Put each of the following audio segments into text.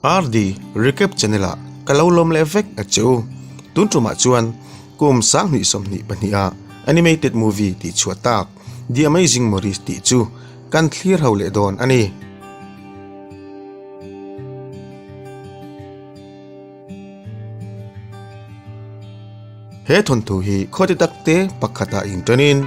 RD Recap Channel ah ka lo lawm leh vek a che u. Tun tumah chuan kum 2022 ah animated movie tih chhuah tak The Amazing Maurice tih chu kan thlir ho leh dawn a ni. He thawnthu hi khawti takte pakhatah inṭanin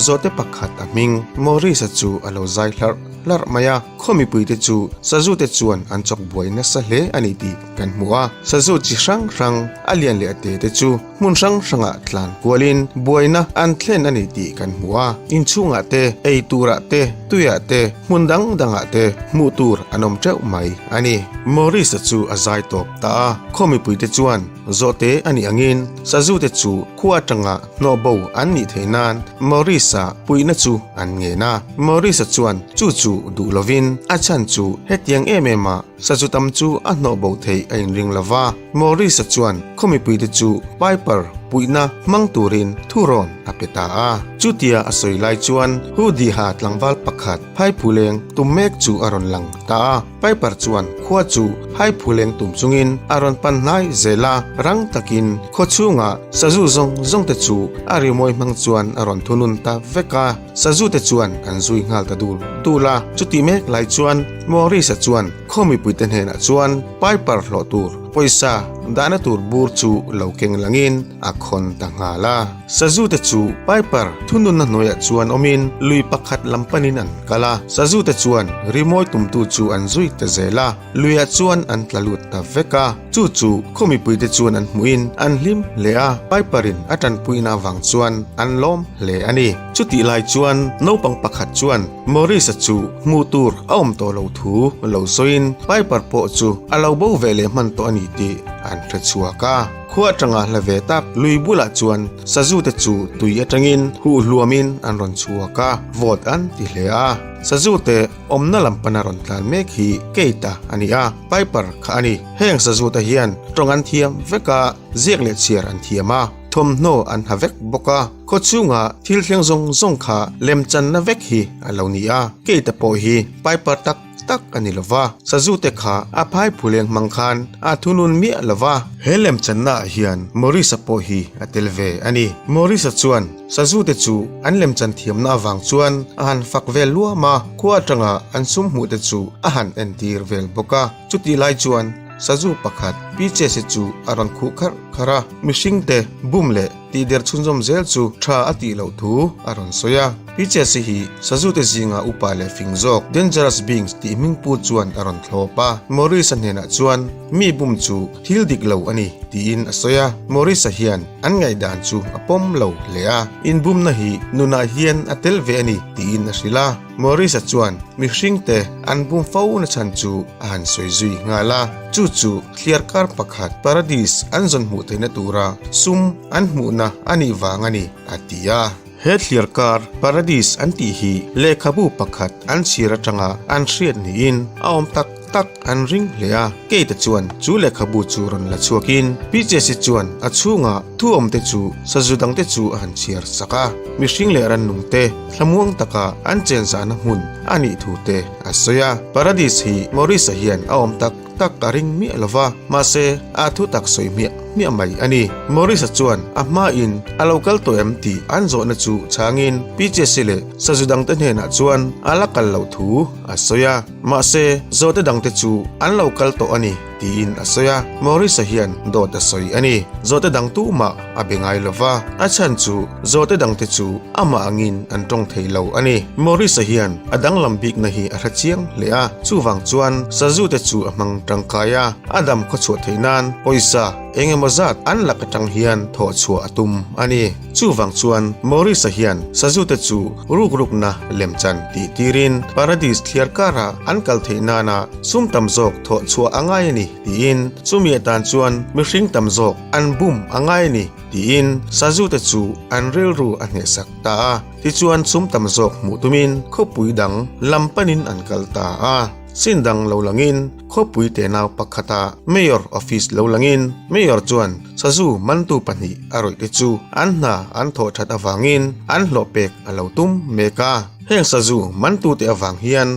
zawhte pakhat a hming Maurice-a chu a lo zai hlarh hlarh mai a. Khaw mipuite chu sazute chuan an chawk buai nasa hle a ni tih kan hmu a. Sazu chi hrang hrang a lian leh a te te chu hmun hrang hrangah tlan kualin buaina an thlen a ni tih kan hmu a. Inchhungah te, ei turah te, tuiah te, hmun dang dangah te hmuh tur an awm teuh mai a ni. Maurice-a chu a zai tawp ta a, khaw mipuite chuan zawhte a nih angin sazute chu khua atanga hnawh bo an nih theih nan Maurice-a puihna chu an ngen a. Maurice-a chuan chu chu duh lovin a chhan chu hetiang em em a sazu tam chu a hnawh bo theih a inring lo va. Maurice-a chuan khaw mipuite chu Piper puihna hmang turin thurawn a pe ta a. Chutia a sawi lai chuan Hoodie-ha tlangval pakhat phaiphuleng tum mek chu a rawn lang ta a. Piper chuan khua chu phaiphuleng tum chungin a rawn pan hnai zel a, rang takin khaw chhunga sazu zawng zawng te chu a rimawi hmang chuan a rawn thunun ta vek a. Sazu te chuan an zui nghal ta dul dul a. Chutih mek lai chuan Maurice-a chuan khaw mipuite hnenah chuan Piper hlawh tur pawisa dahna tur bur chu lo keng langin a khawn ta nghal a. Sazu te chu Piper thununna hnuaiah chuan awmin lui pakhat lam panin an kal a. Sazu te chuan rimawi tumtu chu an zui ta zel a, luiah chuan an tla lut ta vek a. Chu chu khaw mipuite chuan an hmuhin an hlim hle a, Piper-in a tanpuina avang chuan an lawm hle a ni. Chutih lai chuan naupang pakhat chuan Maurice-a chu hmuh tur a awm tawh lo thu lo sawiin Piper pawh chu a lo bo ve leh hman tawh a ni tih an hre chhuak a. Khua atanga hla ve tak lui bulah chuan sazu te chu tui atangin huh hluamin an rawn chhuak a, vawt an ti hle a. Sazu te awmna lam pana rawn tlan mek hi Kate-a a ni a, Piper kha a ni. Heng sazu te hian tawng an thiam vek a, ziak leh chhiar an thiam a, thawmhnaw an ha vek bawk a. Khaw chhunga thil thleng zawng zawng kha lemchanna vek hi a lo ni a, Kate-a pawh hi Piper tak tak a ni lo va, sazute kha a phai phuleng hmang khan a thunun miah lo va. He lemchanna ah hian Maurice-a pawh hi a tel ve a ni. Maurice-a chuan sazute chu an lemchan thiamna avang chuan a han fak vel luam a, khua atanga an sum hmuh te chu a han entir vel bawk a. Chutih lai chuan sazu pakhat Peaches-i chu a rawn khuh kharh kharh a, mihringte bum leh Tihder chhunzawm zel chu tha a tih loh thu a rawn sawi a. Peaches hi sazute zinga upa leh fing zawk Dangerous Beings tih hming pu chuan a rawn thlawp a. Maurice-a hnenah chuan mi bum chu thil dik lo a ni tiin a sawi a. Maurice-a hian an ngaihdan chu a pawm lo hle a, inbumna hi nunah hian a tel ve a ni tiin a hrilh a. Maurice-a chuan mihringte an bum fo na chhan chu a han sawi zui nghal a, chu chu thliarkar pakhat paradis an zawn hmuh theihna tura sum an hmuhna a nih vang a ni, a ti a. He thliarkar paradis an tih hi lehkhabu pakhat an chhir atanga an hriat niin a awm tak tak an ring hle a. Kate chuan chu lehkhabu chu rawn la chhuakin Peaches-i chuan a chhunga thu awmte chu sazu dangte chu a han chhiar sak a, mihring leh rannungte thlamuang taka an chen zahna hmun a nih thu te a sawi a. Paradis hi Maurice-a hian a awm tak tak a ring miah lo va, mahse a thu tak sawi hmiah hmiah mai a ni. Maurice-a chuan a hmain a lo kal tawh em tih an zawhna chu chhangin Peaches-i leh sazu dangte hnenah chuan a la kal loh thu a sawi a. Mahse, zawhte dangte chu an lo kal tawh a ni, tiin a sawi a. Maurice-a hian dawt a sawi a ni. Zawhte dang tumah a be ngai lo va, a chhan chu zawhte dangte chu amah angin an tawng thei lo a ni. Maurice-a hian a danglam bikna hi a hre chiang hle a, chuvang chuan sazute chu a hmang tangkai a, a dam khawchhuah theih nan pawisa eng emaw zat an lak atang hian thawh chhuah a tum a ni. Chuvang chuan Maurice-a hian sazute chu rukrukna lemchan tih tirin Paradis thliar karah an kal theih nana sum tam zawk thawh chhuah a ngai a ni tiin chumi atan chuan mihring tam zawk an bum a ngai a ni tiin sazute chu an rilru a hnehsak ta a. Tichuan sum tam zawk hmuh tumin khawpui dang lam panin an kal ta a. Sin dang lo langin khawpui tenau pakhata Mayor office lo langin Mayor chuan sazu mantu pahnih a rawih te chu an hna an thawh that avangin an hlawh pek a lo tum mek a. Heng sazu mantute avang hian.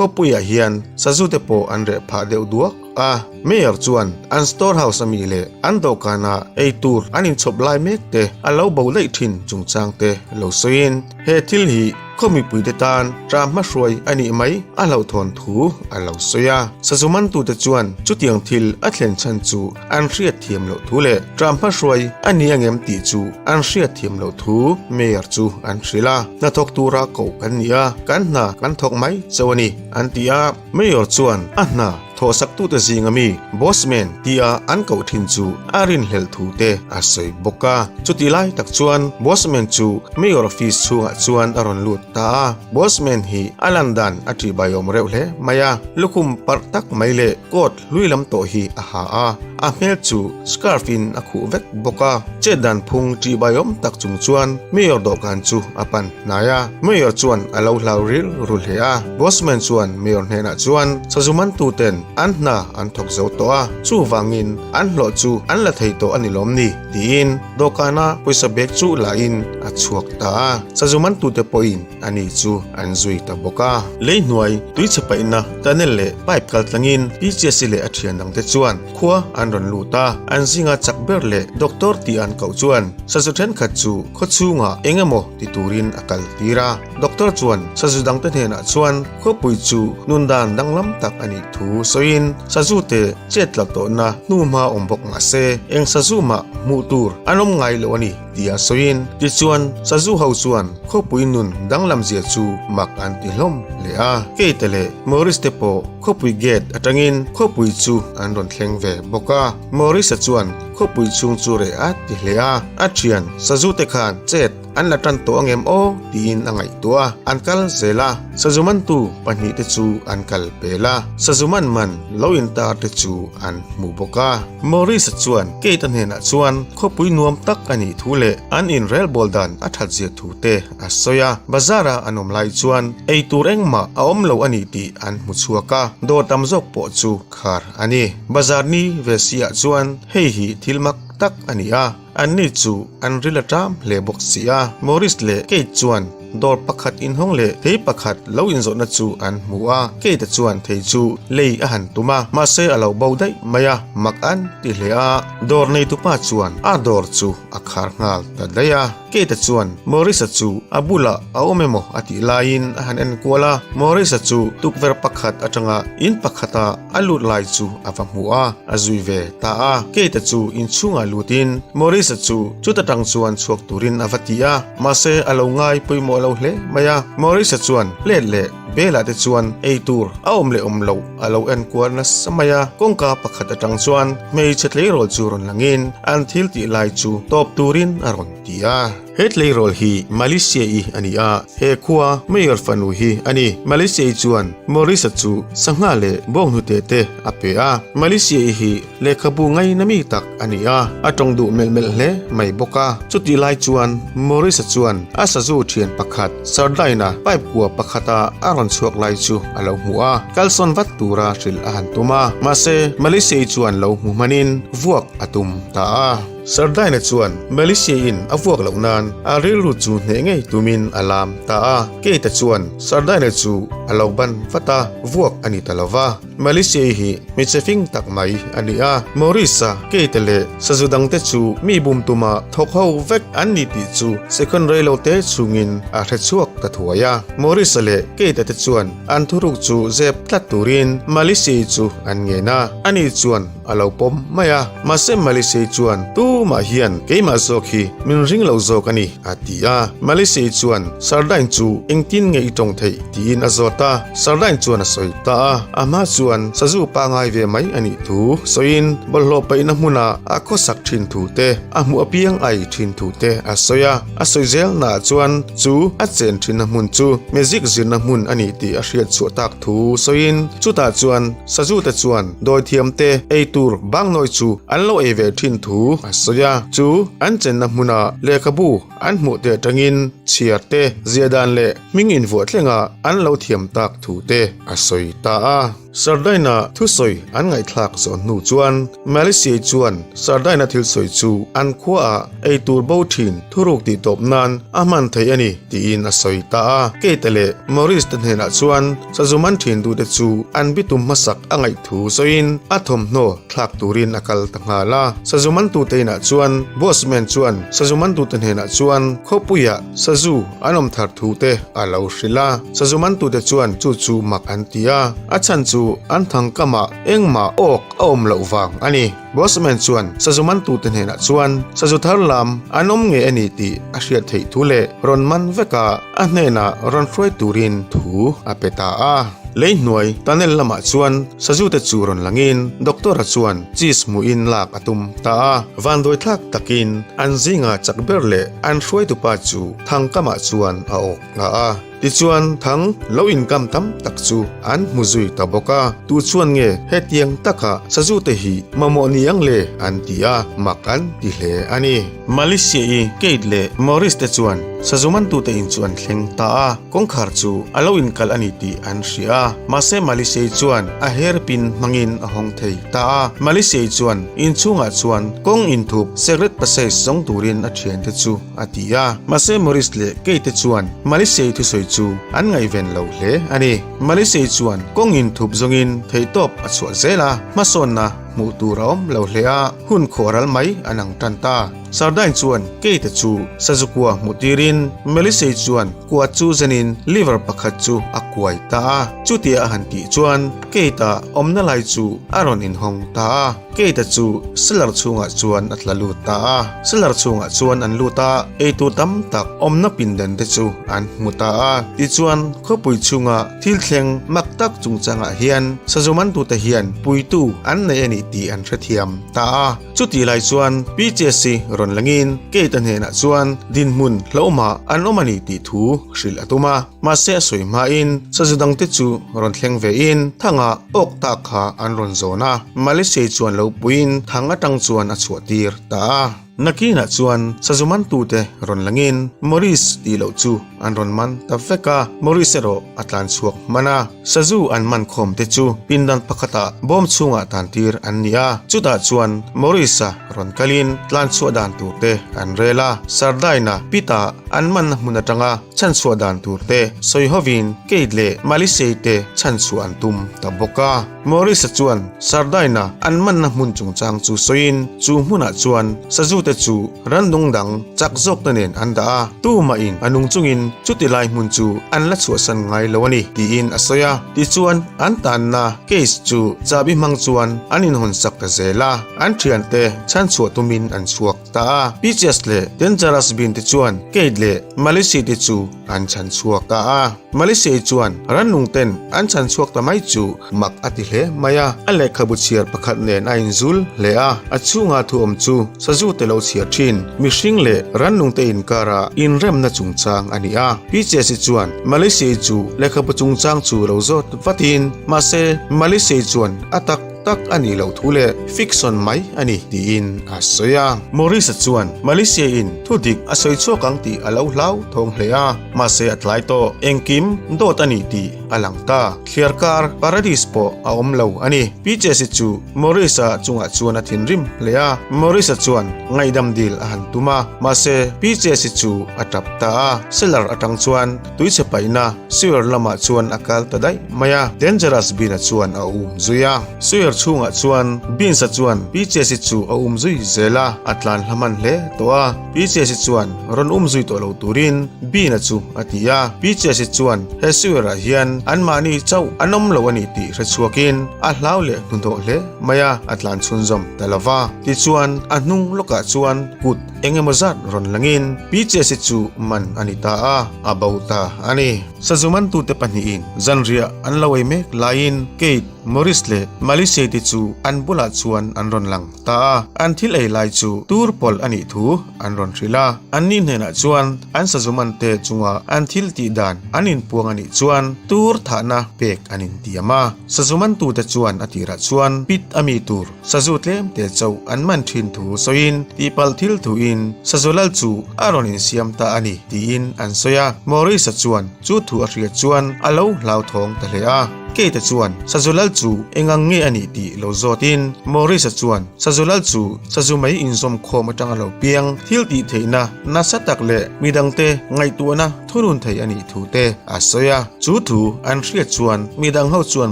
Khawpuiah hian sazu te pawh an reh phah deuh duak a. Mayor chuan an store house ami leh an dawhkana ei tur an inchhawp lai mek te a lo bo daih thin chungchang te lo sawiin he thil hi khaw mipuite tan ṭah hmahruai a nih mai a hlauhthawn thu a lo sawi a. Sazu mantute chuan chutiang thil a thlen chhan chu an hriat thiam loh thu leh ṭah hmahruai a ni angem tih chu an hriat thiam loh thu Mayor chu an hrilh a. Hnathawk tura koh kan ni a, kan hna kan thawk mai chauh a ni, an ti a. Mayor chuan a hna Thawhsaktute zinga mi Bossman tia an koh thin chu a rinhlelh thu te a sawi bawk a. Chutih lai tak chuan Bossman chu Mayor office chhungah chuan a rawn lut ta a. Bossman hi a lan dan a ṭihbaiawm reuh hle mai a, lukhum parh tak mai leh coat hlui lam tawh hi a ha a, a hmel chu scarf in a khuh vek bawk a. Chet dan phung ṭihbaiawm tak chung chuan Mayor dawhkan chu a pan hnai a, Mayor chuan a lo hlau rilru hle a. Bossman chuan Mayor hnenah chuan sazu mantuten an hna an thawk zo tawh a, chuvangin an hlawh chu an la thei tawh a ni lawm ni? tiin dawhkana pawisa bag chu lahin a chhuak ta a. Sazu mantute pawhin ani chu an zui ta bawk a. Lei hnuai tuichhe paihna tunnel leh pipe kal tlangin PCSC leh a thian dangte chuan khua an rawn lut a, an zinga chak ber leh doctor tih an koh chuan sazu thenkhat chu khaw chhungah eng emaw ti turin a kal tir a. Doctor chuan sazu dangte hnenah chuan khawpui chu nun dan danglam tak a nih thu sawiin sazu te chet tla tawhna hnuhma awm bawk mah se eng sazu mah hmuh tur an awm ngai lo a ni tia sawiin tichuan sazu ho chuan khawpui nun danglam zia chu mak an ti hlawm leh a. Kate leh Maurice te pawh Khawpui gate atangin khawpui chu an rawn thleng ve bawk a, Maurice-a chuan khawpui chhung chu reh a ti hle a, a thian sazu te khan chet an la tan tawh angem aw tiin a ngaihtuah a, an kal zel a, sazu mantu pahnihte chu an kal pel a, sazu man man lo intar te chu an hmu bawk a. Maurice-a chuan Kate-a hnenah chuan khawpui nuam tak a nih thu leh an inrelbawl dan a that zia thu te A sawi a, bazar-a an awm lai chuan ei tur engmah a awm lo a ni tih an hmu chhuak a, dawr tam zawk pawh chu khar a ni. Bazar ni ve si-ah chuan hei hi thil mak tak a ni a, anni chu an ril a ṭam hle bawk si a. Maurice leh Kate chuan dawr pakhat inhawng leh thei pakhat lo inzawhna chu an hmu a, Kate-a chuan thei chu lei a han tum a, mahse a lo bo daih mai a, mak an ti hle a. Dawr neitupa chuan a dawr chu a khar nghal ta daih a. Kate-a chuan Maurice-a chu a bulah a awm emaw a tih laiin a han en kual a, Maurice-a chu tukverh pakhat atanga in pakhata a lut lai chu a va hmu a, a zui ve ta a. Kate-a chu inchhungah lutin Maurice-a chu chuta tang chuan chhuak turin a va ti a, mahse a lo ngai pawimawh lo hle mai a. Maurice-a chuan plate leh Bela te chuan ei tur a awm leh awm loh a lo en kual nasa mai a, kawngka pakhat atang chuan hmeichhe tleirawl chu rawn langin an thil tih lai chu tawp turin a rawn ti a. He tleirawl hi Malaysia-i a ni a, he khua Mayor fanu hi a ni. Malaysia-i chuan Maurice-a chu sangha leh bawnghnute te a pe a, Malaysia-i hi Lehkhabu ngaina mi tak a ni a, a tawng duh melh melh hle mai bawk a. Chutih lai chuan Maurice-a chuan a sazu thian pakhat Sardine-a pipe kua pakhata a rawn chhuak lai chu a lo hmu a, kalsawn vat tura hrilh a han tum a, mahse Malicia-i chuan lo hmu hmanin vuak a tum ta a. Sardine-a chuan Malicia-in a vuak loh nan a rilru chu hneh ngei tumin a lam ta a, Kate-a chuan Sardine-a chu a lo ban vat a, vuak a ni ta lo va. Malicia-i hi hmeichhe fing tak mai a ni a, Maurice-a, Kate-a leh sazu dangte chu mi bum tuma thawk ho vek an ni tih chu second rei lo te chhungin a hre chhuak ta thuai a. Maurice-a leh Kate-a te chuan an thuruk chu zep tlat turin Malicia-i chu an ngen a, ani chuan a lo pawm mai a. Mahse Malicia-i chuan tumah hian keimah zawk hi min ring lo zawk a ni a ti a. Malicia-i chuan Sardine chu engtin nge i tawng theih? Tiin a zawt a, Sardine chuan a sawi ta a, a hma chuan sazu pangai ve mai a nih thu sawiin bawlhhlawh paihna hmuna a khawsak thin thu te, a hmuh apiang a ei thin thu te a sawi a. A sawi zelnaah chuan chu a chen thinna hmun chu magic zirna hmun a nih tih a hriat chhuah tak thu sawiin chutah chuan sazu te chuan dawithiam te ei tur bangnawi chu an lo ei ve thin thu a sawi a, chu an chenna hmuna lehkhabu An hmuh te atangin chhiar te, ziah dan leh hming invuah thlenga an lo thiam tak thu te a sawi ta a. Sardaina thusawi an ngaihthlak zawh hnu chuan Malice chuan Sardaina thil sawi chu an khuaah ei tur bo thin thuruk tih tawp nan a hman thei a ni tiin a sawi ta a. Kate leh Maurice te hnenah chuan sazu man thin duhte chu an bitum hmasak a ngaih thu sawiin a thawmhnaw thlak turin a kal ta nghal a. Sazu mantute inah chuan Bossman chuan sazu mantute hnenah chuan khawpuiah sazu an awm thar thu te a lo hrilh a. Sazu mantute chuan chu chu mak an ti a, a chhan chu an thangkamah engmah awk a awm loh vang a ni. Bossman chuan sazu mantute hnenah chuan sazu thar lam an awm ngei a ni tih a hriat theih thu leh rawn man veka a hnenah rawn hruai turin thu a pe ta a. Lei hnuai tunnel lamah chuan sazute chu rawn langin Doctor-a chuan cheese hmuhin lak a tum ta a. Vanduai thlak takin an zinga chak ber leh an hruaitupa chu thangkamah chuan a awk ta a. Tichuan, thang lo inkam tam tak chu an hmu zui ta bawk a, tu chuan nge hetiang taka sazute hi mamawh ni ang le an ti a, mak an ti hle a ni. Malicia-i, Kate leh Maurice te chuan sazu mantute in chu an thleng ta a, kawngkhar chu a lo inkalh a ni tih an hria a, mahse Malicia-i chuan a hairpin hmangin a hawng thei ta a. Malicia-i chuan inchhungah chuan kawng inthup secret passage zawng turin a thiante chu a ti a. Mahse Maurice leh Kate chuan Malisei thusawi chu an ngaihven lo hle a ni. Malisei chuan kawng inthup zawngin theihtawp a chhuah zel a, hmasawnna hmuh tur a awm lo hle a, hun khawhral mai an ang tan ta. Sardine chuan Kate chu sazukua hmuh tirin Malisei chuan kua chu zenin liver pakhat chu a kuai ta a. Chutia a han tih chuan Kate-a awmna lai chu a rawn inhawng ta a. Kate-a chu cellar chhungah chuan a tla lut ta a. Cellar chhungah chuan an lut a, eitur tam tak awmna pindan te chu an hmu ta a. Tichuan, khawpui chhunga thil thleng mak tak chungchangah hian sazu mantute hian puitu an nei a nih tih an hrethiam ta a. Chutih lai chuan PJC rawn langin Kate-a hnenah chuan dinhmun hlauhmah an awm a ni tih thu hrilh a tum a. Mahse a sawi hmain sazu dangte chu rawn thleng vein thanga awk tak kha an rawn zawn a, Malisei chuan lo puiin thang atang chuan a chhuah tir ta a. Nakinah chuan sazu mantute rawn langin Maurice tih loh chu an rawn man ta vek a, Maurice erawh a tlan chhuak hman a. Sazu an man khawm te chu pindan pakhatah bawm chhungah tan tir an ni a, chutah chuan Maurice-a rawn kalin tlan chhuah dan tur te an rel a, Sardine-a pit-ah an manna hmun atanga Chhanchhuah dan tur te sawi hovin Kate leh Malisei te chhanchhuah an tum ta bawk a. Maurice-a chuan Sardine-a an manna hmun chungchang chu sawiin chu hmunah chuan sazu te chu rannung dang chak zawkna nen an dah a, tumahin a nung chungin chuti lai hmun chu an la chhuahsan ngai lo a ni tiin a sawi a. Tichuan an tanna case chu chahbi hmang chuan an inhawnsak ta zel a, an thiante chhanchhuah tumin an chhuak. Ta a, Peaches leh Dangerous Bean te chuan Kate leh Malice te chu an chhan chhuak ta a. Malice chuan rannung ten an chhan chhuak ta mai chu mak a ti hle mai a. A lehkhabu chhiar pakhat nen a inzul hle a, a chhunga thu awm chu sazu te lo chhiar thin mihring leh rannung te inkara inremna chungchang a ni a. Peaches chuan Malice chu lehkhabu chungchang chu lo zawt vatin, mahse Malice chuan a tak tak a nih loh thu leh fiction mai a ni tiin a sawi a. Maurice-a chuan Malaysia-in thu dik a sawi chhuak ang tih a lo hlau thawng hle a, mahse a tlai tawh. Engkim dawt a ni tih a lang ta. Thliarkar paradis pawh a awm lo a ni. Peaches-i chu Maurice-a chungah chuan a thinrim hle a, Maurice-a chuan ngaihdam dil a han tum a, mahse Peaches-i chu a tap ta a. Cellar atang chuan Tuichhe paihna sewer lamah chuan a kal ta daih mai a, Dangerous Bean-a chuan a um zui a. Sewer chhungah chuan Beans-a chuan Peaches-i chu a um zui zel a, a tlan hla hman hle tawh a. Peaches-i chuan rawn um zui tawh lo turin Bean-a chu a ti a. Peaches-i chuan he sewer-ah hian anmahni chauh an awm lo a ni tih hre chhuakin a hlau leh hnuhnawh hle mai a, a tlan chhunzawm ta lo va. Tichuan a hnung lawkah chuan kut Eng emaw zat rawn langin Peaches-i chu man a ni ta a, a bo ta a ni. Sazu mantute pahnihin zanriah an lo ei mek laiin Kate, Maurice leh Malisei te chu an bulah chuan an rawn lang ta a, an thil ei lai chu tur pawlh a nih thu an rawn hrilh a. Anni hnenah chuan an sazu mante chunga an thil tih dan an inpuang a nih chuan tur thahna pek an intiam a. Sazu mantute chuan a tirah chuan pit a mi tur Sazu tlem te chauh an man thin thu sawiin tihpalh thil thuin sazu lal chu a rawn insiam ta a ni tiin an sawi a. Maurice-a chuan chu thu a hriat chuan a lo hlauthawng ta hle a. Kate-a chuan sazu lal chu eng ang nge a nih tih lo zawtin Maurice-a chuan sazu lal chu sazu mai inzawm khawm atanga lo piang thil tih theihna nasa tak leh midangte ngaihtuahna thunun thei a nih thu te a sawi a. Chu thu an hriat chuan midang ho chuan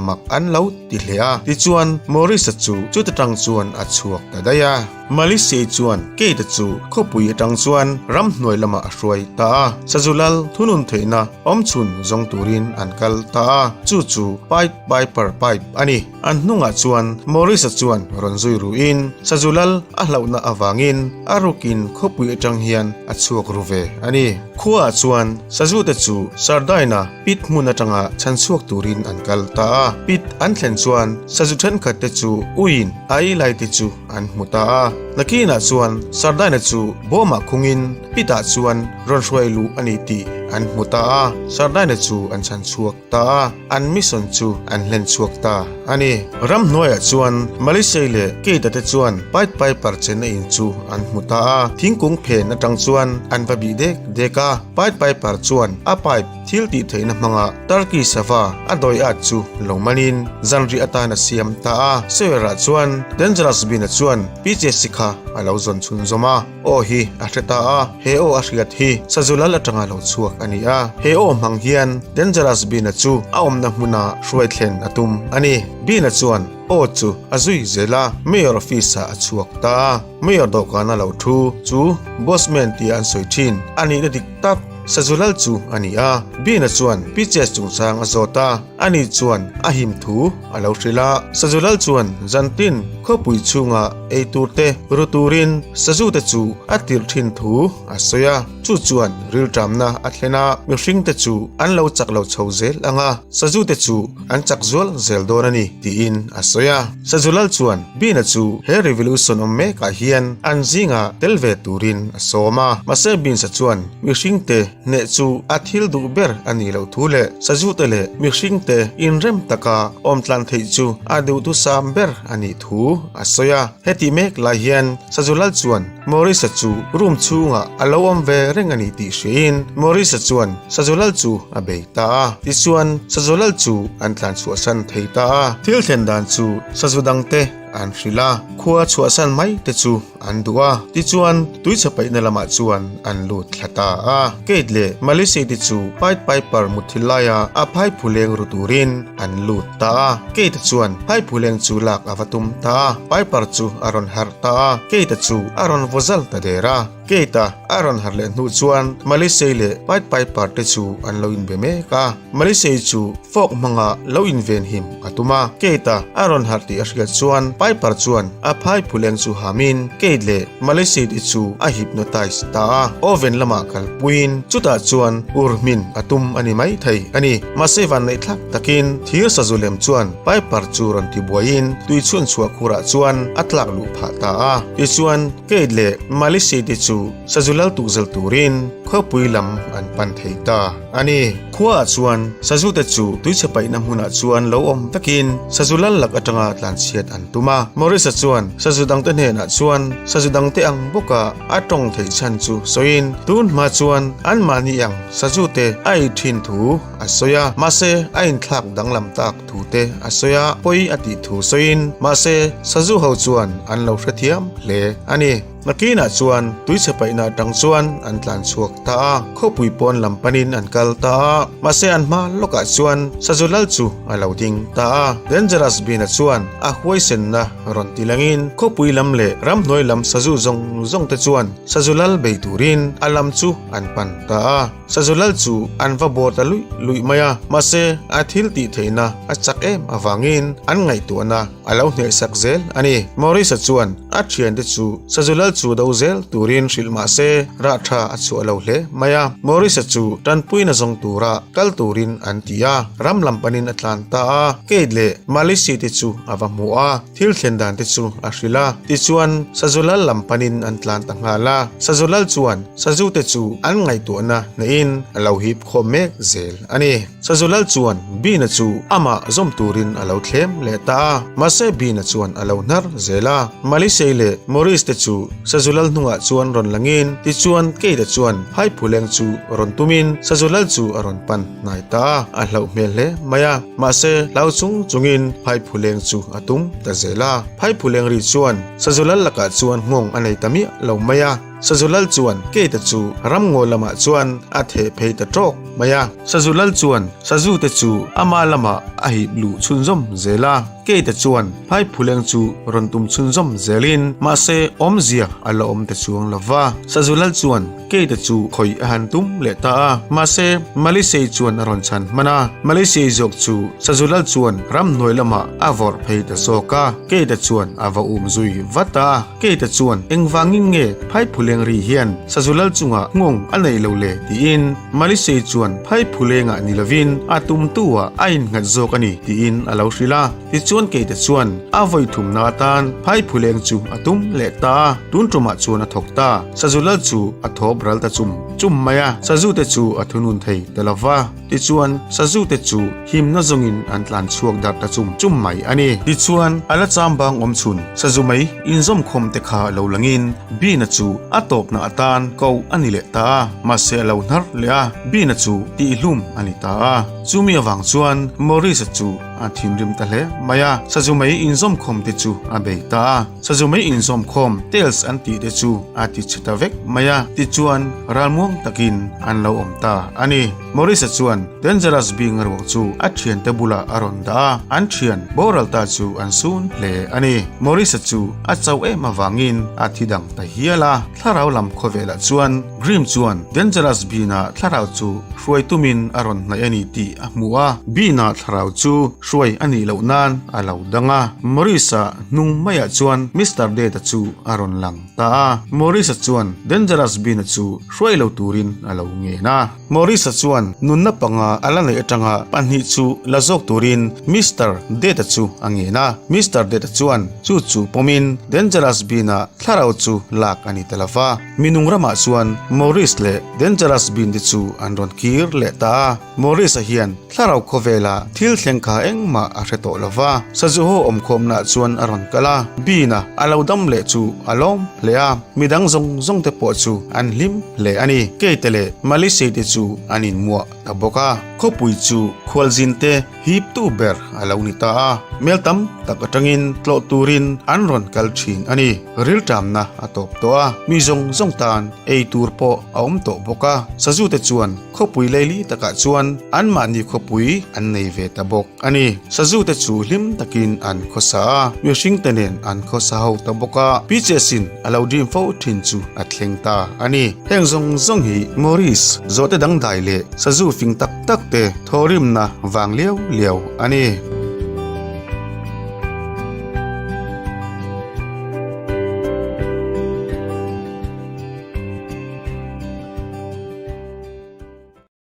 mak an lo ti hle a. Tichuan Maurice-a chu chuta tang chuan a chhuak ta daih a. Malisei chuan Kate-a chu khawpui atang chuan ramhnuai lamah a hruai ta a, sazu lal thunun theihna awmchhun zawng turin an kal ta a, chu chu Pied Piper Pipe a ni. An hnungah chuan Maurice-a chuan rawn zui ruin sazu lal a hlauhna avangin a rukin khawpui atang hian a chhuak ru ve a ni. Khuaah chuan sazute chu Sardine-a pit hmun atanga chhan chhuak turin an kal ta a, pit an thlen chuan sazu thenkhat te chu uiin a ei lai te chu an hmu ta a. Nakinah chuan Sardine-a chu bawmah khungin pitah chuan rawn hruai luh a ni tih an hmu ta a, Sardine-a chu an chhan chhuak ta a, an mission chu an hlen chhuak ta a ni. Ramhnuaiah chuan Malisei leh Keita te chuan Pied Piper chenna in chu an hmu ta a, thingkung phen atang chuan an va bih dek dek a, Pied Piper chuan a pipe Thil tih theihna hmanga Turkey sava a dawi at chu lo manin zanriah atan a siam ta a. Sawyer-ah chuan Dangerous Bin-a chuan PJC kha a lo zawn chhunzawm a, aw hi a hre ta a, he aw a hriat hi sazu lal atanga lo chhuak a ni a. He aw hmang hian Dangerous Bin-a chu a awmna hmuna hruai thlen a tum a ni. Bin-a chuan aw chu a zui zel a, Mayor office-ah a chhuak ta a. Mayor dawhkana lo thu chu Bossman tia an sawi thin a nihna dik tak. Sazu lal chu a ni a, Bina chuan Peaches chungchang a zawt a, ani chuan a him thu a lo hrilh a. Sazu lal chuan zantin khawpui chhunga ei tur te ru turin sazu te chu a tirh thin thu a sawi a, chu chuan rilṭamna a thlen a, mihring te chu an lo chak lo chho zel ang a, sazu te chu an chak zual zel dawn a ni tiin a sawi a. Sazu lal chuan Bina chu he revolution awm mekah hian an zinga tel ve turin a sawm a, mahse Beans-a chuan Mihringte hneh chu a thil duh ber a nih loh thu leh sazute leh mihringte inrem taka awm tlan theih chu a duhthusam ber a nih thu a sawi a. Heti mek lai hian sazu lal chuan Maurice-a chu room chhungah a lo awm ve reng a ni tih hriain Maurice-a chuan sazu lal chu a bei ta a. Tichuan sazu lal chu an tlan chhuahsan thei ta a. Thil thlen dan chu sazu dangte an hrilh a, khua chhuahsan mai te chu an duh a, tichuan tuichhe paihna lamah chuan an lut thla ta a. Kate leh Malisei te chu Pied Piper mutthil laia a phaiphuleng ru turin an lut ta a. Kate chuan phaiphuleng chu lak a va tum ta a, Piper chu a rawn harh ta a, Kate chu a rawn vaw zal ta der a. Kate-a a rawn harh leh hnu chuan Malisei leh Pied Piper te chu an lo inbe mek a. Malisei chu fork hmanga lo inven him a tum a, Kate-a a rawn harh tih a hriat chuan Piper chuan a phai phuleng chu hamin Kate leh Malisei-te chu a hypnotize ta a, oven lamah kalpuiin chutah chuan ur hmin a tum a ni mai thei a ni. Mahse vanneihthlak takin thir sazu lem chuan Piper chu rawn tibuaiin tui chhun chhuah khurah chuan a tlak luh phah ta a, tichuan Kate leh Malisei-te chu sazu lal tukzel turin khawpui lam an pan thei ta. A ni, khuaah chuan sazute chu tuichhe paihna hmunah chuan lo awm vekin sazu lal lak atanga tlanchhiat an tum a. Maurice-a chuan sazu dangte hnenah chuan sazu dangte ang bawka a tawng theih chhan chu sawiin tun hma chuan anmahni ang sazute a ei thin thu a sawi a, mahse a inthlak danglam tak thu te a sawi a, pawi a tih thu sawiin mahse sazu ho chuan an lo hrethiam hle a ni. Nakinah chuan tuichhe paihna atang chuan an tlan chhuak ta a, khawpui pawn lam panin an kal ta a, mahse an hma lawkah chuan sazu lal chu a lo ding ta a. Dangerous Bin-a chuan a huaisenna rawn ti langin khawpui lam leh ramhnuai lam sazu zawng zawng te chuan sazu lal bei turin a lam chu an pan ta a. Sazu lal chu an va bawr ta luih luih mai a, mahse a thil tih theihna a chak em avangin an ngaihtuahna a lo hnehsak zel a ni. Maurice-a chuan a thiante chu sazu lal chu do zel turin hrilh mah se rah tha a chhuah lo hle mai a. Maurice-a chu tanpuina zawng tura kal turin an ti a, ram lam panin a tlan ta a. Kate leh Malice te chu a va hmu a, thil thlen dan te chu a hrilh a. Tichuan, sazu lal lam panin an tlan ta nghal a. Sazu lal chuan sazu te chu an ngaihtuahna hnehin a lo hip khawm mek zel a ni. Sazu lal chuan Bina chu amah zawm turin a lo thlem leh ta a, mahse Bina chuan a lo hnar zel a. Malisei leh Maurice te chu Sazu lal hnungah chuan rawn langin, tichuan Keita chuan Phaiphuleng chu rawn tumin Sazu lal chu a rawn pan hnai ta a, a hlauh hmel hle mai a. Mahse, hlau chung chungin Phaiphuleng chu a tum ta zel a. Phaiphuleng ri chuan Sazu lal lakah chuan nghawng a nei ta miah lo mai a. Sazu lal chuan Keita chu ramngaw lamah chuan a theh phei ta tawk mai a. Sazu lal chuan Sazu te chu ama lamah a hip luh chhunzawm zel a. Keita chuan Phaiphuleng chu rawn tum chhunzawm zelin mahse awmzia a la awm ta chuang lo va. Sazu lal chuan Keita chu khawih a han tum leh ta a, mahse Malisei chuan a rawn chhan hman a. Malisei zawk chu Sazu lal chuan ramhnuai lamah a vawrh phei ta zawk a, Keita chuan a va um zui vat a. Keita chuan engvangin nge Phaiphuleng ri hian Sazu lal chungah nghawng a neih lo le tiin Malisei chuan Phaiphulengah ni lovin a tumtu-ah a innghat zawk a ni tiin a lo hrilh a. Tichuan Keita chuan a vawi thumna atan Phaiphuleng chu a tum leh ta a, tun tumah chuan a thawk ta. Sazu lal chu a thawp ral ta chum chum mai a, Sazu te chu a thunun thei ta lo va. Tichuan, sazu te chu himna zawngin an tlan chhuak darh ta chum chum mai a ni. Tichuan, a la cham bang awm chhun sazu mai inzawmkhawm te kha lo langin Bina chu a tawpna atan ko a ni leh ta a, mahse a lo hnar leh a, Bina chu tihhlum a ni ta a. Chumi avang chuan Maurice-a chu a thinrim ta hle mai a, sazu mai inzawmkhawm te chu a bei ta a. Sazu mai inzawmkhawm Tales an tih te chu a ti chhe ta vek mai a, tichuan ralmuang takin an lo awm ta a ni. Maurice-a chuan Dangerous Being ruang chu a thiante bulah a rawn dah a, an thian boral ta chu an sun hle a ni. Maurice-a chu a chauh em avangin a thi dang ta hial a. Thlarau lam khawvelah chuan Grimm chuan Dangerous Bean-a thlarau chu hruai tumin a rawn hnaih a ni tih a hmu a, Bean-a thlarau chu hruai a nih loh nan a lo dang a. Maurice-a hnung maiah chuan Mister Dead-a chu a rawn lang ta a. Maurice-a chuan Dangerous Bean-a chu hruai lo turin a lo ngen a. Maurice-a chuan nunna panga a la neih atanga pahnih chu la zawk turin Mister Dead-a chu a ngen a. Mister Dead-a chuan chu chu pawmin Dangerous Bean-a thlarau chu lak a ni ta lo va. Minung ramah chuan Maurice leh Dangerous Bean te chu an rawn kir leh ta a. Maurice-a hian thlarau khawvela thil thleng kha engmah a hre tawh lo va. Sazu ho awmkhawmnaah chuan a rawn kal a, Bean-a a lo dam leh chu a lawm hle a, midang zawng zawng te pawh chu an hlim hle a ni. Keite leh Malisei te chu an inmuah ta bawk a, khawpui chu khualzin te hiptu ber a lo ni ta a, mel tam tak atangin tlawh turin an rawn kal thin a ni. Rilṭamna a tawp tawh a, mi zawng zawng tan ei tur pawh a awm tawh bawk a, sazu te chuan khawpui leili takah chuan anmahni khawpui an nei ve ta bawk a ni. Sazu te chu hlim takin an khawsa a, mihring te nen an khawsa ho ta bawk a, Peaches-in a lo dream fo thin chu a thleng ta a ni. Heng zawng zawng hi Maurice zawhte dangdai leh sazu fing tak tak te thawhrimna vang liau liau a ni.